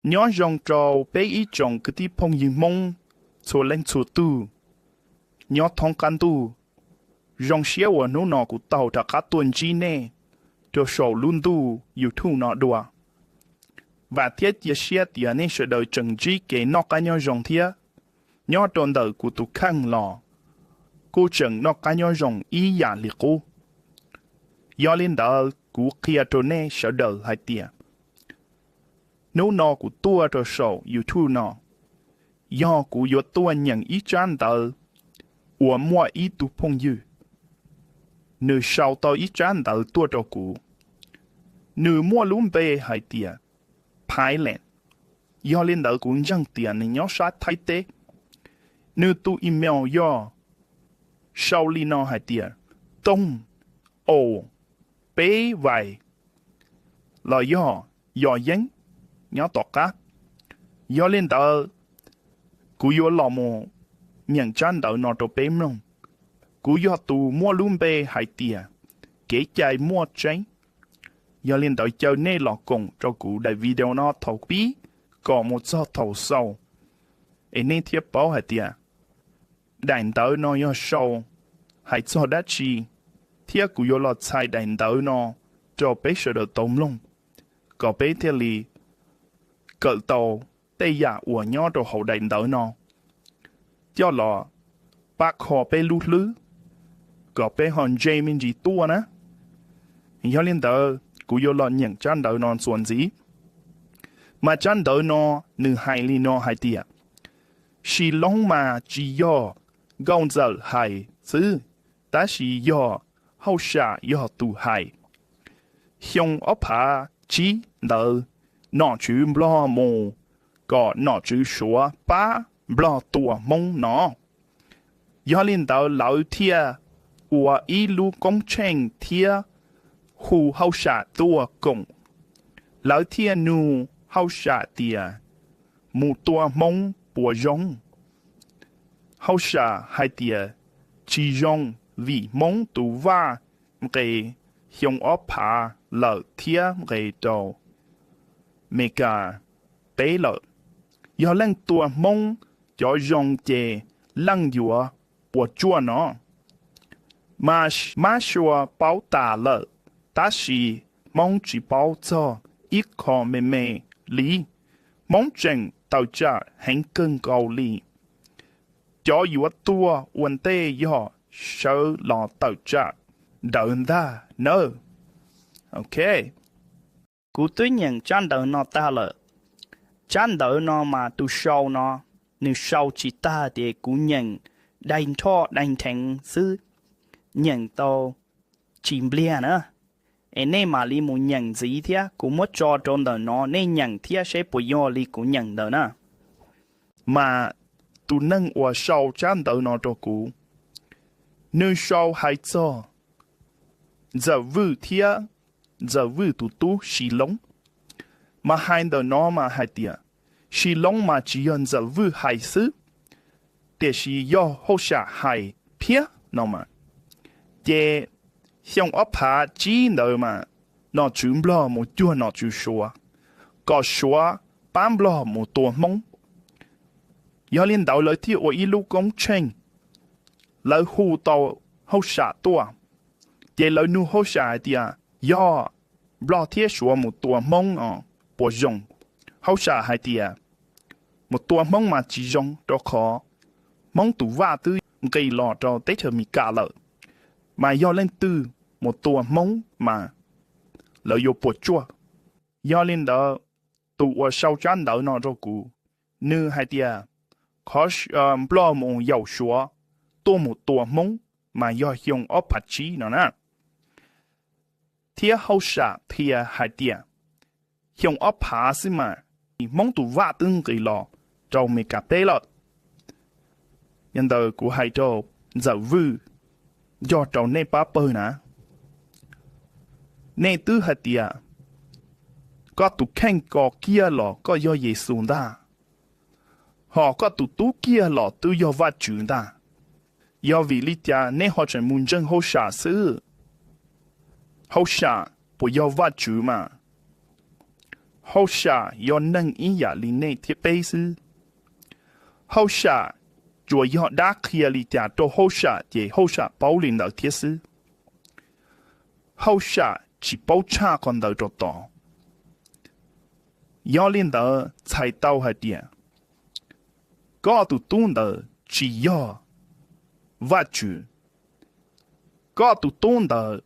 Nyob zoo rau peb ib tsoom kwv tij phooj ywg Hmoob txhua leej txhua tug nyob thoob qab ntuj. Zoo siab uas hnub no kuv tau rov qab tuaj ntsib nej rau saum lub ntuj YouTube no dua. Vam thiab cia siab tias nej sawv daws tseem ntsib kev noj qab nyob zoo thiab. Nyob rau ntawm kuv tus kheej los kuj tseem noj qab nyob zoo ib yam li qub. Yog li ntawd kuv qhia rau nej sawv daws hais tias hnub no kuv tuaj rau saum YouTube no, yog kuv yuav tuaj nyeem ib tsab ntawv uas muaj ib tug phooj ywg, nws sau tau ib tsab ntawv tuaj rau kuv. Nws muaj lub npe hais tias Phaiv Lees. Yog li ntawd kuv ntseeg tias nws nyob sab Thaib teb. Nws tus email yog sau li no hais tias toog, au, peb vais, los yog yos yeeb nyob tom qab. Yog li ntawd kuv yuav los mus nyeem tsab ntawv no rau peb mloog. Kuv yog tus muaj lub npe hais tias kev cai muaj tseeb. Yog li ntawd caw nej los koom rau kuv daim video no thaum pib kom mus txog thaum xaus, es nej thiaj paub hais tias daim ntawv no yog sau hais txog dab tsi, thiab kuv yuav los txhais daim ntawv no rau peb sawv daws tau mloog, kom peb thiaj li kawm tau tej yam uas nyob rau hauv daim ntawv no coj los pab kho peb lub hlwb, kom peb ho ntse me ntsis tuaj na. Yog li ntawd kuv yuav los nyeem tsab ntawv no txuas ntxiv. Mas tsab ntawv no nws hais li no hais tias, Sis Loob mas tsis yog Nkauj Ntxawm hais xwb, tab sis yog Hauj Sam yog tus hais. Xyoo ob phav tsib ntawd, nom tswv Nplog mus kom nom tswv Suav pab Nplog tua Hmoob no. Yog li ntawd lawv thiaj ua ib lub koob tsheej thiab hu Hauj Sam tuaj koom. Lawv thiaj nug Hauj Sam tias, Mus tua Hmoob puas zoo? Hauj Sam hais tias, Tsis zoo, vim Hmoob tus vaj nqes xyoo ob phav lawm thiab nqes rau Meskas teb lawm. Yog leej tua Hmoob cov zoo ces leej yuav puas tsuaj no. Mas Mab Suav paub tas lawm, tab sis Hmoob tsis paub txog ib qho me me li. Hmoob tseem tawm tsam heev kawg nkaus li. Cov yuav tuag ua ntej yog sawv los tawm tsam ntawd ntag nawb. Ok, kuv twb nyeem tsab ntawv no tag lawm. Tsab ntawv no mas tus sau no, nws sau tsis tag ces kuv nyeem dai nrhoj dai nrheev xwb, nyeem tau tsis npliag na. Es nej mam li mus nyeem ntxiv thiab, kuv muab tso rau ntawm no nej nyeem thiab seb puas yog li kuv nyeem ntawd na. Mas tus neeg uas sau tsab ntawv no rau kuv, nws sau hais txog Ntxawm Vwj thiab Ntxawm Vwj tus tub Sis Loob. Mas hais ntawm no mas hais tias Sis Loob mas tsis yog Ntxawm Vwj hais xwb, tiam sis yog Hauj Sam hais thiab no mas. Ces xyoo ob phav tsib ntawd mas nom tswv Nplog mus cuag nom tswv Suav, kom Suav pab Nplog mus tua Hmoob. Yog li ntawd lawv thiaj ua ib lub koob tsheej, lawv hu tau Hauj Sam tuaj. Ces lawv nug Hauj Sam hais tias, Yog Nplog thiab Suav mus tua Hmoob os, puas zoo? Hauj Sam hais tias, Mus tua Hmoob mas tsis zoo, rau qhov Hmoob tus vaj twb nqis los rau teb chaws Amelikas lawm, mas yog leej twg mus tua Hmoob mas lawv yuav puas tsuaj. Yog li ntawd, tus uas sau tsab ntawv no rau kuv, nws hais tias, Qhov Nplog mus yaum Suav tuaj mus tua Hmoob mas yog xyoo ob phav tsib no na. Thiab Hauj Sam qhia hais tias, Xyoo ob phav xwb mas Hmoob tus vaj twb nqis los rau Amelikas teb lawm. Yog ntawd kuv hais rau Ntxawm Vwj, nco rau nej pab pawg na. Nej twb hais tias koj tus kheej ko kiag los koj yog Yexus ntag, hos koj tus tub kiag los twb yog Vajtswv ntag. Yog vim li cas nej ho tseem mus ntseeg Hauj Sam xwb? Hauj Sam puas yog Vajtswv mas? Hauj sam yog neeg ib yam li nej thiab peb xwb. Hauj sam tsuas yog dab qhia li cas rau hauj sam ces hauj sam paub li ntawd thiab xwb. Hauj sam tsis paub tshaj qhov ntawd rau tod. Yog li ntawd txhais tau hais tias koj tus tub ntawd tsis yog Vajtswv. Koj tus tub ntawd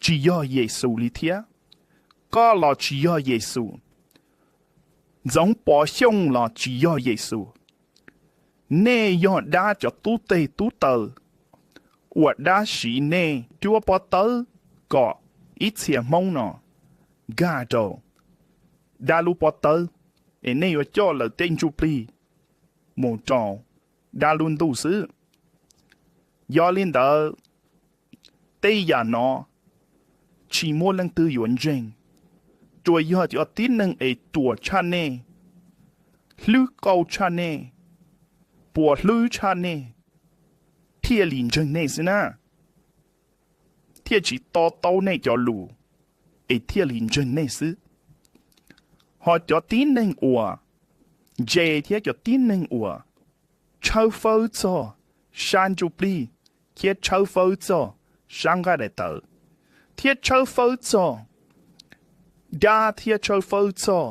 tsis yog Yexus li thiab. Koj los tsis yog Yexus. Ntxoov Pov Xyooj los tsis yog Yexus. Nej yog dab cov tub teg tub taw uas dab siv nej cuab pob tawb kom ib txhia Hmoob no nkag rau dab lub pob tawb, es nej yuav coj lawv tej ntsuj plig mus rau dab lub ntuj xwb. Yog li ntawd, tej yam no tsis muaj leej twg yuav ntseeg, tsuas yog cov tib neeg es ruam tshaj nej, hlwb qau tshaj nej, puas hlwb tshaj nej thiaj li ntseeg nej xwb na, thiaj tsis to taub nej cov lus es thiaj li ntseeg nej xwb. Ho cov tib neeg uas ntse thiab cov tib neeg uas tshawb fawb txog sab ntsuj plig thiab tshawb fawb txog sab nqaij daim tawv thiab tshawb fawb txog dab thiab tshawb fawb txog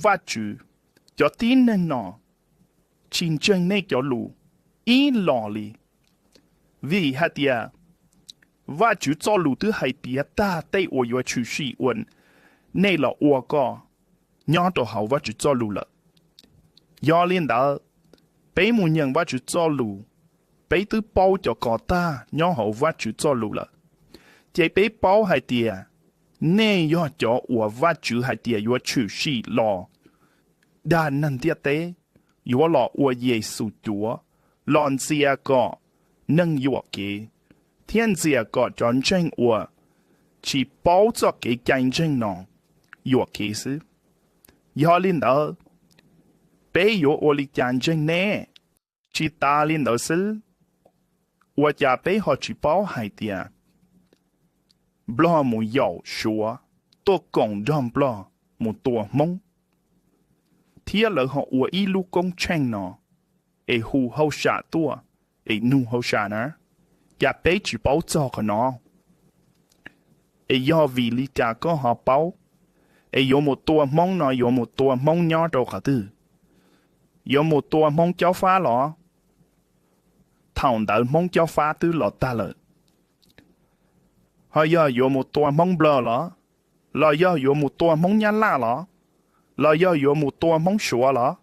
Vajtswv, cov tib neeg no tsis ntseeg nej cov lus ib los li. Vim hais tias Vajtswv txoj lus twb hais piav tag tej uas yuav tshwm sim uas nej los ua kom nyob rau hauv Vajtswv txoj lus lawm. Yog li ntawd, peb mus nyeem Vajtswv txoj lus, peb twb paub cov ko tag nyob hauv Vajtswv txoj lus lawm. Ces peb paub hais tias nej yog cov uas Vajtswv hais tias yuav tshwm sim los dag neeg ntiaj teb, yuav los ua Yexus cuav, los ntxias kom neeg yuam kev, thiab ntxias kom cov ntseeg uas tsis paub txoj kev cai ntseeg no yuam kev xwb. Yog li ntawd, peb yuav ua li cas ntseeg nej? Tsis tas li ntawd xwb, ua cas peb ho tsis paub hais tias Nplog mus yaum Suav tuaj koom nrog Nplog mus tua Hmoob, thiab lawv ho ua ib lub koob tsheej no es hu hauj sam tuaj es nug hauj sam na? Cas peb tsis paub txog qhov no? Es yog vim li cas koj ho paub? Es yuav mus tua Hmoob no yuav mus tua Hmoob nyob rau qhov twg? Yuav mus tua Hmoob Cob Fab los? Thaum ntawd Hmoob Cob Fab twb los tag lawm. Ho yog yuav mus tua Hmoob Nplog los? Los yog yuav mus tua Hmoob Nyab Laj los? Los yog yuav mus tua Hmoob Suav los?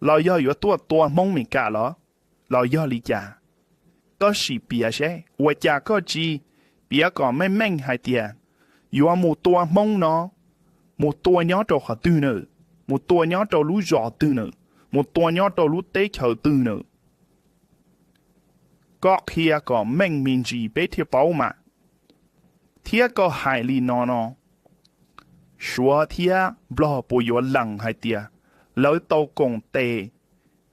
Los yog yuav tuaj tua Hmoob Meskas los? Los yog li cas? Koj sim piav seb ua cas koj tsis piav kom meej meej hais tias yuav mus tua Hmoob no, mus tua nyob rau qhov twg na, mus tua nyob rau lub zos twg na, mus tua nyob rau lub teb chaws twg na. Koj qhia kom meej me ntsis peb thiaj paub mas. Thiab koj hais li no no, Suav thiab Nplog puas yuav lees hais tias lawv tau koom tes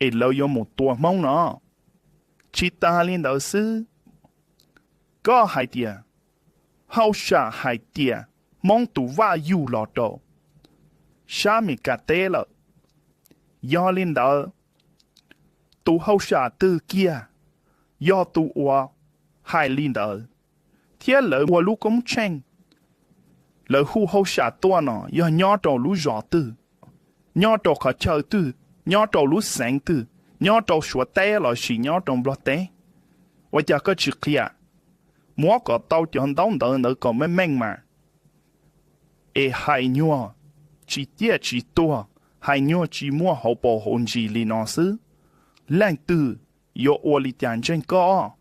es lawv yuav mus tua Hmoob no? Tsis tas li ntawd xwb, koj hais tias hauj sam hais tias Hmoob tus vaj yug los rau sab Meskas teb lawm. Yog li ntawd, tus hauj sam twg kiag yog tus uas hais li ntawd, thiab lawv ua lub koob tsheej, lawv hu hauj sam tuaj no yog nyob rau lub zos twg, nyob rau qhov chaw twg, nyob rau lub xeev twg, nyob rau Suav teb lossis nyob rau Nplog teb? Ua cas koj tsis qhia? Muab kom tau cov ntaub ntawv ntawd kom meej meej mas. Es hais nyuag tsis ciaj tsis tuag, hais nyuag tsis muaj hauv paus hauv ntsis li no xwb, leej twg yuav ua li cas ntseeg koj?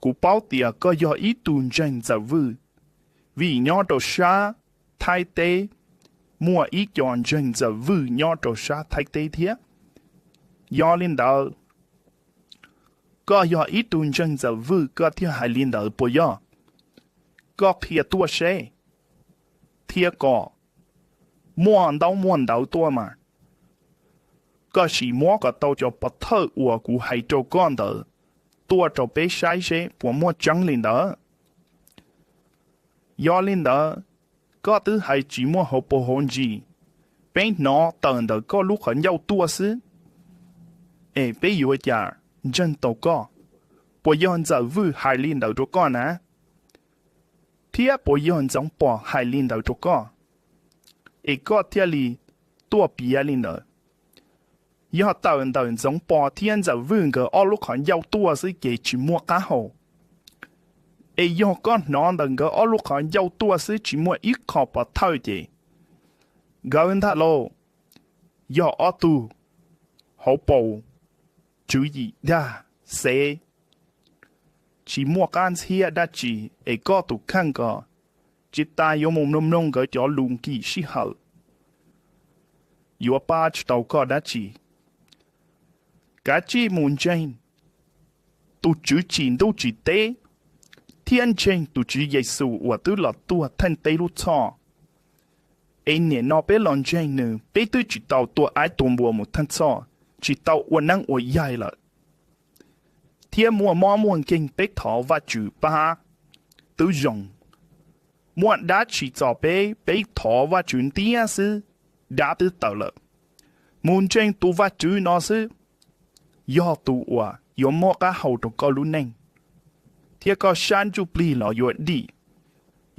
Kuv paub tias koj yog ib tug ntseeg Ntxawm Vwj, vim nyob rau sab Thaib teb muaj ib co ntseeg Ntxawm Vwj nyob rau sab Thaib teb thiab. Yog li ntawd, koj yog ib tug ntseeg Ntxawm Vwj koj thiaj hais li ntawd puas yog? Koj qhia tuaj seb, thiab kom muaj ntaub muaj ntawv tuaj mas. Koj sim muab kom tau cov pov thawj uas kuv hais rau koj ntawd tuaj rau peb saib seb puas muaj tseeb li ntawd. Yog li ntawd, Koj twb hais tsis muaj hauv paus hauv ntsis, peb hnov tawm ntawm koj lub qhov ncauj tuaj xwb. Es peb yuav ua cas ntseeg tau koj? Puas yog Ntxawm Vwj hais li ntawd rau koj na? Thiab puas yog Ntxoov Pos hais li ntawd rau koj, es koj thiaj li tuaj piav li ntawd? Yog tawm ntawm Ntxoov Pos thiab Ntxawm Vwj nkawd ob lub qhov ncauj tuaj xwb ces tsis muaj qab hau. Es yog koj hnov ntawm nkawd ob lub qhov ncauj tuaj xwb tsis muaj ib qho pov thawj ces nkawd ntag lauj, yog ob tug hauv paus tswv yim dag xev, tsis muaj qab ntxhiab dab tsi. Es koj tus kheej ko tsis tas yuav mus mloog mloog nkawd cov lus nkim sij hawm, yuav pab tsis tau koj dab tsi. Kav tsij mus ntseeg tus Tswv tsim ntuj tsim teb thiab ntseeg tus Tswv Yexus uas twb los tuag theej teb lub txhoj. Es nim no peb los ntseeg nws, peb twb tsis tau tua aib tua npua mus theej txhoj, tsis tau ua neeb ua yaig lawm, thiab muaj mob muaj nkeeg peb thov Vajtswv pab twb zoo. Muaj dab tsi txog peb, peb thov Vajtswv ntiab xwb, dab twb tawm lawm. Mus ntseeg tus Vajtswv no xwb, yog tus uas yuav muab qab hau rau koj lub neej, thiab koj sab ntsuj plig los yuav dim,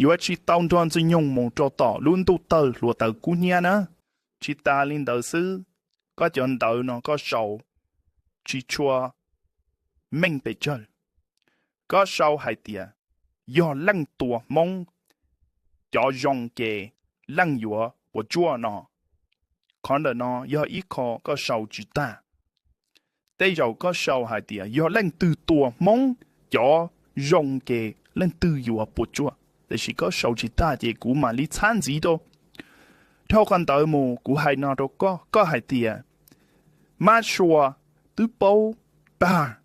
yuav tsis tau nrog Ntxwg Nyoog mus rau tom lub ntuj tawg hluav taws kub hnyiab na. Tsis tas li ntawd xwb, koj cov ntawv no koj sau tsis tshua meej pes tsawg. Koj sau hais tias yog leej tua Hmoob cov zoo ces leej yuav puas tsuaj no. Qhov ntawm no yog ib qho koj sau tsis tag. Tej zaum koj sau hais tias yog leej twg tua Hmoob cov zoo ces leej twg yuav puas tsuaj, tiam sis koj sau tsis tag ces kuv mam li txhab ntxiv rau. Dhau qhov ntawd mus kuv hais no rau koj, koj hais tias Mab Sua twb paub tag,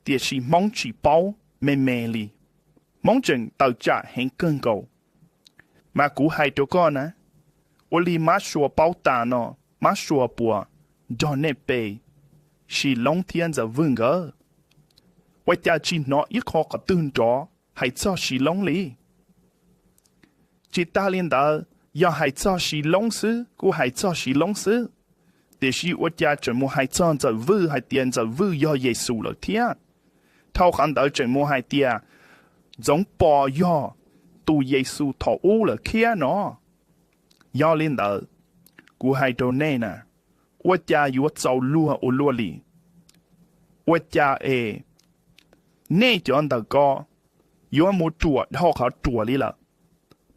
tiam sis Hmoob tsis paub me me li, Hmoob tseem tawm tsam heev kawg nkaus. Mas kuv hais rau koj na, ua li Mab Sua paub tas no, Mab Sua puas nrog nej pe Sis Loob thiab Ntxawm Vwj nkawd? Ua cas tsis hnov ib qho qhov twg nrov hais txog Sis Loob li? Tsis tas li ntawd, yog hais txog Sis Loob xwb kuj hais txog Sis Loob xwb, tiam sis ua cas tseem mus hais txog Ntxawm Vwj hais tias Ntxawm Vwj yog Yexus lawm thiab? Dhau qhov ntawd tseem mus hais tias Ntxoov Pos yog tus Yexus thaum ub lawm thiab no. Yog li ntawd, kuv hais rau nej na, ua cas yuav txaus luag ua luaj li? Ua cas es nej cov ntawm ko yuav mus ruam dhau qhov ruam li lawm?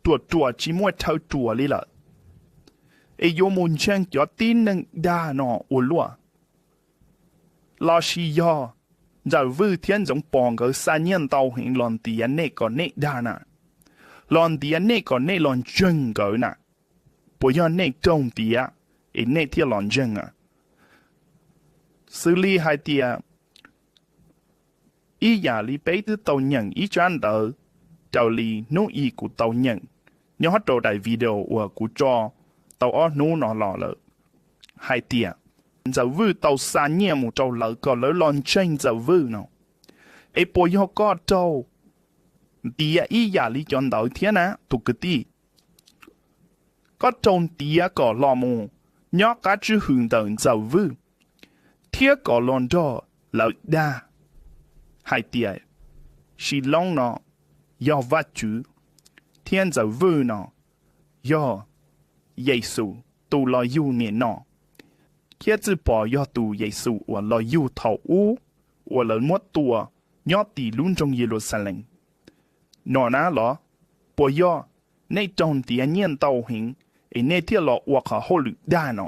Ruam ruam tsis muaj chaw ruam li lawm, es yuav mus ntseeg cov tib neeg dag no ua luaj? Lossis yog Ntxawm Vwj thiab Ntxoov Pos nkawd xa nyiaj ntau heev los ntiav nej kom nej dag na, los ntiav nej kom nej los ntseeg nkawd na? Puas yog nej raug ntiav es nej thiaj los ntseeg a? Xws li hais tias ib yam li peb twb tau nyeem ib tsab ntawv raws li hnub i kuv tau nyeem nyob rau daim video uas kuv tso tau ob hnub no los lawm, hais tias Ntxawm Vwj tau xa nyiaj mus rau lawv kom lawv los ntseeg Ntxawm Vwj no. Es puas yog koj raug ntiav ib yam li cov ntawd thiab na tus kwv tij? Koj raug ntiav kom los mus nyob qab tswj hwm ntawm Ntxawm Vwj, thiab kom los nrog lawv dag hais tias Sis Loob no yog Vajtswv, thiab Ntxawm Vwj no yog Yexus tus los yug nim no, thiab txwj pom yog tus Yexus uas los yug thaum ub uas lawv muab tua nyob tim lub nroog Yeluxalees no na los? Puas yog nej raug ntiav nyiaj ntau heev es nej thiaj los ua qhov hauj lwm dag no?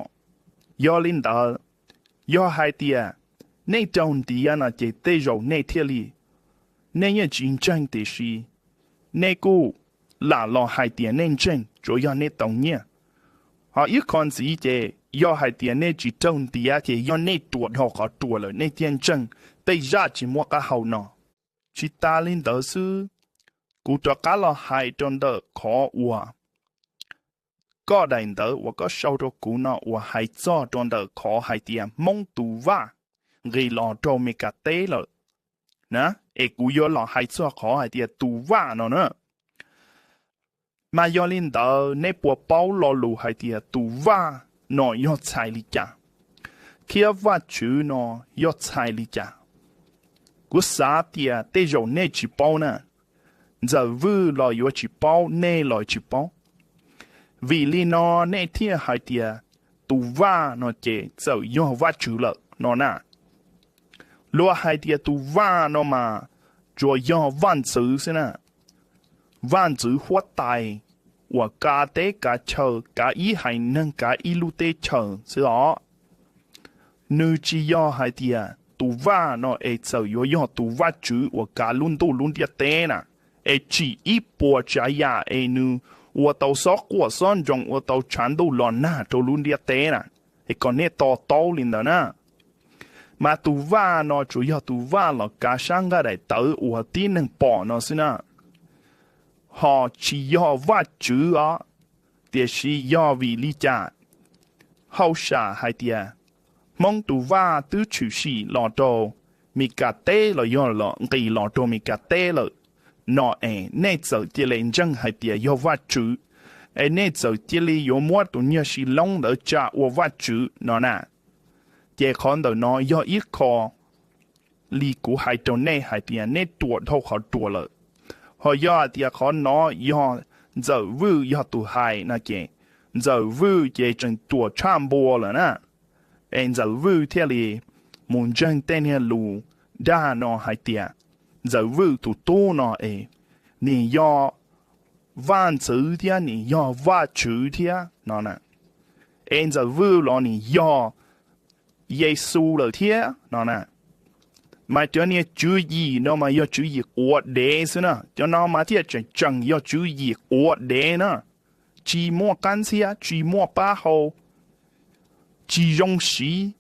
Yog li ntawd, yog hais tias nej raug ntiav no ces tej zaum nej thiaj li, nej yeej tsis ntseeg tiam sis nej kuj lam los hais tias nej ntseeg tsuav yog nej tau nyiaj. Ho ib qho ntxiv ces yog hais tias nej tsis raug ntiav ces yog nej ruam dhau qhov ruam lawm nej thiaj ntseeg tej zaj tsis muaj qab hau no. Tsis tas li ntawd xwb, kuv rov qab los hais rau ntawm qhov uas koj daim ntawv uas koj sau rau kuv no uas hais txog rau ntawm qhov hais tias Hmoob tus vaj nqis los rau Meskas teb lawm na, es kuv yuav los hais txog qhov hais tias tus vaj no na. Mas yog li ntawd nej puas paub lo lus hais tias tus vaj no yog txhais li cas, thiab Vajtswv no yog txhais li cas? Kuv xav tias tej zaum nej tsis paub na, Ntxawm Vwj los yuav tsis paub, nej los tsis paub. Vim li no nej thiaj hais tias tus vaj no ces txawm yog Vajtswv lawm no na. Luag hais tias tus vaj no mas tsuas yog vaj ntxwv xwb na, vaj ntxwv huab tais uas kav teb kav chaw, kav ib haiv neeg, kav ib lub teb chaws xwb os. Nws tsis yog hais tias tus vaj no es txawm yuav yog tus Vajtswv uas kav lub ntuj lub ntiaj teb na, es tsim ib puas tsav yam es nws ua tau xob quaj xob ntsoov, ua tau tshav ntuj los nag rau lub ntiaj teb na, es kom nej to taub li ntawd na. Mas tus vaj no tsuas yog tus vaj los kav sab nqaij daim tawv uas tib neeg pom no xwb na, ho tsis yog Vajtswv os. Tiam sis yog vim li cas hauj sam hais tias Hmoob tus vaj twb tshwm sim los rau Mis Kas teb los yog los nqis los rau Mis Kas teb lawm no es nej txawm cia li ntseeg hais tias yog Vajtswv, es nej txawm cia li yuav muab tus niag Sis Loob ntawd tsa ua Vajtswv no na? Ces qhov ntawm no yog ib qho li kuv hais rau nej hais tias nej ruam dhau qhov ruam lawm. Ho yog hais tias qhov no yog Ntxawm Vwj yog tus hais no ces Ntxawm Vwj ces tseem ruam tshaj npua lawm na. Es Ntxawm Vwj thiaj li mus ntseeg tej niag lus dag no hais tias Ntxawm Vwj tus tub no es nim yog vaj ntxwv thiab nim yog Vajtswv thiab no na. Es Ntxawm Vwj los nim yog Yexus lawm thiab no na. Mas cov niag tswv yim no mas yog tswv yim quav dev xwb na, cov no mas thiaj tseem tseem yog tswv yim quav dev na. Tsis muaj qab ntxhiab, tsis muaj pab hau, tsis zoo siv,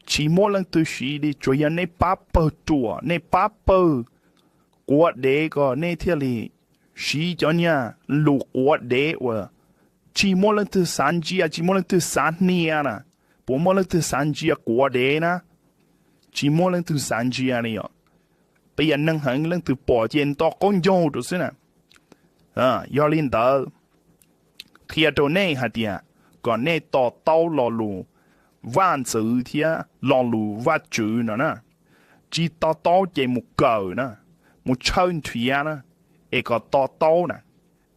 tsis muaj leej twg siv li, tsuas yog nej pab pawg ruam, nej pab pawg quav dev ko nej thiaj li siv cov niag lus quav dev uas tsis muaj leej twg xav ntsia, tsis muaj leej twg xav hnia na. Puas muaj leej twg xav ntsia quav dev na? Tsis muaj leej twg xav ntsia li os. Qias neeg heev, leej twg pom ces nto qaub ncaug rau xwb na. Yog li ntawd, qhia rau nej hais tias kom nej to taub lo lus vaj ntxwv thiab lo lus Vajtswv no na. Tsis to taub ces mus kawm na, mus tshawb nrhiav na, es kom to taub na,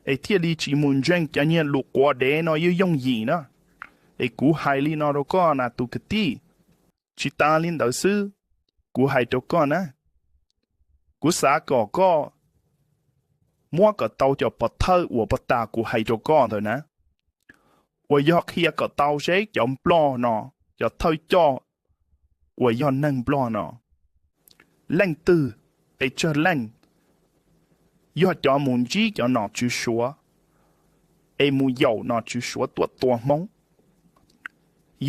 es thiaj li tsis mus ntseeg cov niag lus quav dev no yooj yooj yim na. Es kuv hais li no rau koj na tus kwv tij. Tsis tas li ntawd xwb, kuv hais rau koj na, kuv xav kom koj muab kom tau cov pov thawj uas puag ta kuv hais rau koj ntawd na, uas yog qhia kom tau seb cov Nplog no, cov thawj coj uas yog neeg Nplog no, leej twg, pes tsawg leej yog cov mus ntsib cov nom tswv Suav, es mus yaum nom tswv Suav tuaj tua Hmoob.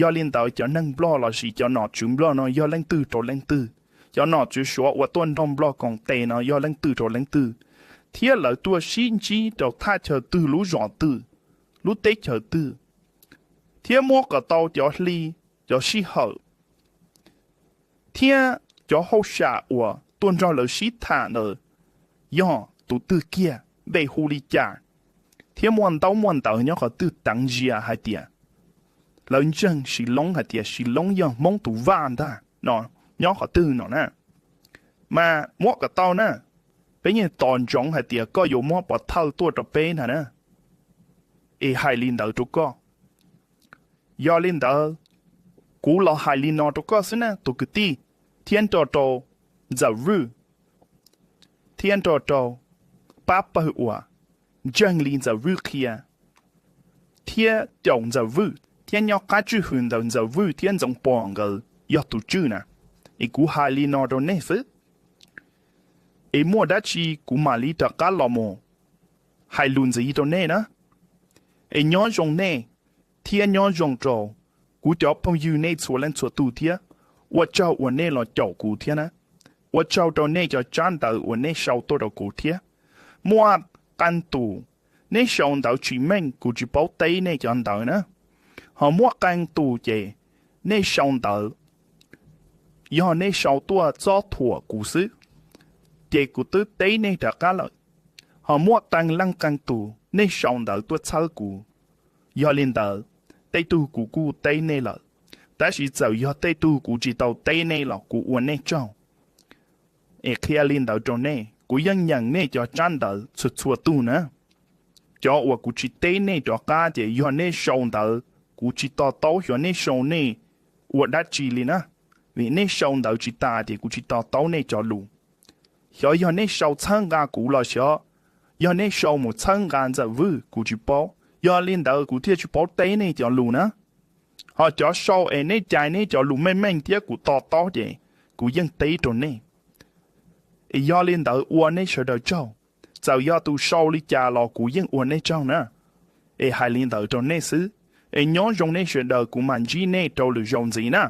Yog li ntawd cov neeg Nplog lossis cov nom tswv Nplog no yog leej twg rau leej twg? Cov nom tswv Suav uas tuaj nrog Nplog koom tes no yog leej twg rau leej twg? Thiab lawv tuaj sib ntsib rau thaj chaw twg, lub zos twg, lub teb chaws twg? Thiab muab kom tau cov hli, cov sij hawm, thiab cov hauj sam uas tuaj nrog lawv sib tham ntawd yog tus twg kiag, npe hu li cas, thiab muaj ntaub muaj ntawv nyob qhov twg teev ntsia hais tias lawv ntseeg Sis Loob hais tias Sis Loob yog Hmoob tus vaj ntag no, nyob qhov twg no na? Mas muab kom tau na, peb yeej tos ntsoov hais tias koj yuav muab pov thawj tuaj rau peb ntag na. Es hais li ntawd rau koj. Yog li ntawd, kuv los hais li no rau koj xwb na tus kwv tij, thiab nrog rau Ntxawm Vwj, thiab nrog rau pab pawg uas ntseeg li Ntxawm Vwj qhia, thiab caum Ntxawm Vwj thiab nyob qab tswj hwm ntawm Ntxawm Vwj thiab Ntxoov Pom nkawd yog tus tswj na. Es kuv hais li no rau nej xwb, es muaj dab tsi kuv mam li rov qab los mus hais lus ntxiv rau nej na. Es nyob zoo nej, thiab nyob zoo rau kuv cov phooj ywg nej txhua leej txhua tus thiab. Ua tsaug uas nej los caum kuv thiab na. Ua tsaug rau nej cov tsab ntawv uas nej sau tuaj rau kuv thiab. Muaj qee tus nej sau ntawv tsis meej, kuv tsis paub teb nej cov ntawv na. Ho muaj qee tus ces nej sau ntawv, yog nej sau tuaj txob thuam kuv xwb, ces kuv twb teb nej rov qab lawm. Ho muaj qee leej qee tus nej sau ntawv tuaj txhawb kuv. Yog li ntawd, tej tug kuv kuj teb nej lawm, tab sis txawm yog tej tug kuv tsis tau teb nej los kuv ua nej tsaug. Es qhia li ntawd rau nej, kuv yeej nyeem nej cov tsab ntawv txhua txhua tug na. Cov uas kuv tsis teb nej rov qab ces yog nej sau ntawv kuv tsis to taub xyov nej sau nej ua dab tsi li na, vim nej sau ntawv tsis tas ces kuv tsis to taub nej cov lus. Xyov yog nej sau txhawb nqa kuv los xyov yog nej sau mus txhawb nqa Ntxawm Vwj kuv tsis paub, yog li ntawd kuv thiaj tsis paub teb nej cov lus na. Ho cov sau es nej cais nej cov lus meej meej thiab kuv to taub ces kuv yeej teb rau nej. Es yog li ntawd ua nej sawv daws tsaug, txawm yog tus sau li cas los kuv yeej ua nej tsaug na. Es hais li ntawd rau nej xwb, es nyob zoo nej sawv daws, kuv mam ntsib nej rau lwm zaus ntxiv na.